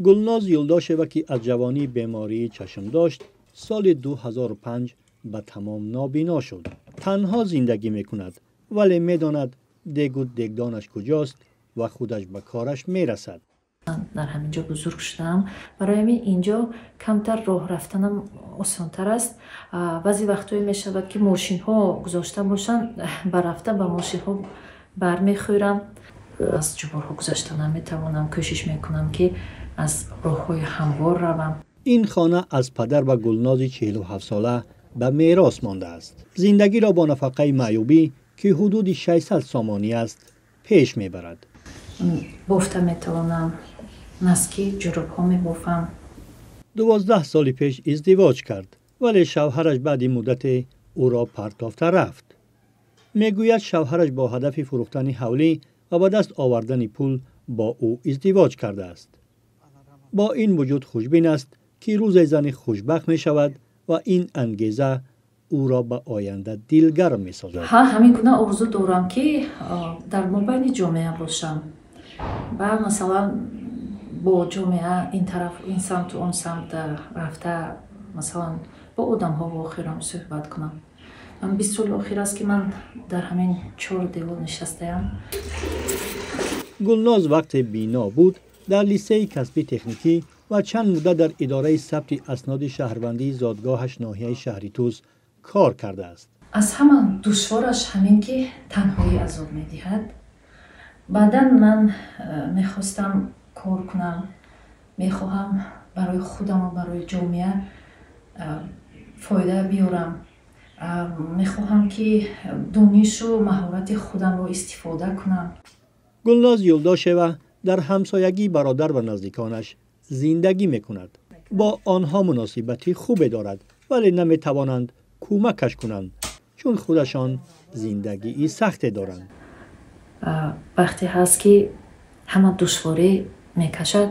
Гулноз Юлдошева, ки аз ҷавонӣ бемории чашм дошт, соли 2005 ба тамом нобино шуд. Танҳо зиндагӣ мекунад, вале медонад дегу дегдонаш куҷост ва худаш ба кораш мерасад. Дар ҳамин ҷо бузург шудам, барои ҳамин инҷо камтар роҳ рафтанам осонтар аст. Баъзе вақтҳое мешавад, ки мошинҳо гузошта бошанд, ба рафта ба мошинҳо бармехӯрам. Аз ҷуборҳо гузашта наметавонам, кӯшиш мекунам, ки аз роҳҳои ҳамвор равам. Ин хона аз падар ба Гулнози 47-сола ба мерос мондааст. Зиндагиро бо нафақаи маъюбӣ, ки ҳудуди 600 сомонӣ аст, пеш мебарад. Бофта метавонам, носки, ҷурубҳо мебофам. 12 соли пеш издивоҷ кард, вале шавҳараш баъди муддате ӯро партофта рафт. Мегӯяд, шавҳараш бо ҳадафи фурӯхтани ҳавлӣ ва ба даст овардани пул бо ӯ издивоҷ кардааст. Бо ин вуҷуд хушбин аст, ки рӯзе зани хушбахт мешавад ва ин ангеза ӯро ба оянда дилгарм месозад. Ҳа, ҳамин гуна орзу дорам, ки дар мобайни ҷомеа бошам ва, масалан, бо ҷомеа ин тараф, ин самту он самт рафта, масалан, бо одамҳо вохӯрам, суҳбат кунам. Ман 20 соли охир аст, ки ман дар ҳамин чор девор нишастаям. Гулноз вақте бино буд, дар литсейи касби техникӣ ва чанд муддат дар идораи сабти асноди шаҳрвандии зодгоҳаш, ноҳияи шаҳри Тӯс, кор кардааст. Аз ҳама душвораш ҳамин, ки танҳоӣ азоб медиҳад. Баъдан ман мехостам кор кунам, мехоҳам барои худаму барои ҷомеа фоида биёрам, мехоҳам, ки донишу маҳорати худамро истифода кунам. Гулноз Юлдошева дар ҳамсоягии бародар ва наздиконаш зиндагӣ мекунад. Бо онҳо муносибати хубе дорад, вале наметавонанд кӯмакаш кунанд, чун худашон зиндагии сахте доранд. Вақте ҳаст, ки ҳама душворӣ мекашад,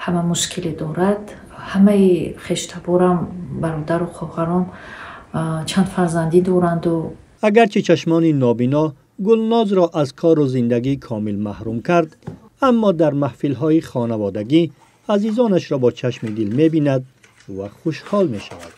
ҳама мушкиле дорад. Ҳамаи хештаборам, бародару хоҳарон чанд фарзандӣ доранду. Агарчи чашмони нобино Гулнозро аз кору зиндагӣ комил маҳрум кард, аммо дар маҳфилҳои хонаводагӣ азизонашро бо чашми дил мебинад ва хушҳол мешавад.